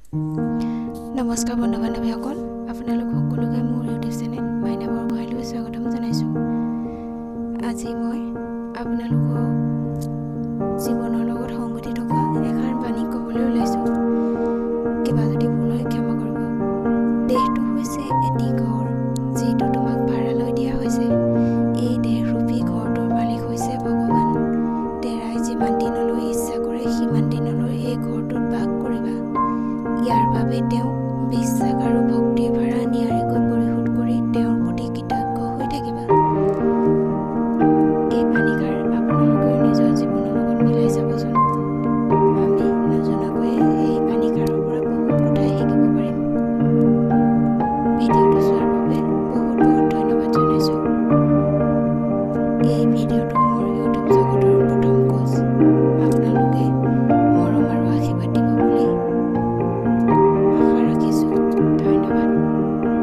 নমস্কাৰ বন্ধু বান্ধৱীসকল, আপোনালোক সকলোকে মোৰ ইউটিউব চেনেল মাইনা বৰগোহাঁইলৈ স্বাগতম জনাইছোঁ। আজি মই আপোনালোকৰ জীৱনৰ লগত সংগতি থকা এষাৰ বাণী ক'বলৈ ওলাইছোঁ। কিবা যদি ভুল হয় ক্ষমা কৰিব। দেহটো হৈছে এটি ঘৰ, যিটো তোমাক ভাড়ালৈ দিয়া হৈছে। এই দেহৰূপী ঘৰটোৰ মালিক হৈছে ভগৱান। তেৰাই যিমান দিনলৈ ইচ্ছা কৰে সিমান দিনলৈ এই ঘৰটোত বাস কৰিবা। ইয়াৰ বাবে তেওঁক বিশ্বাস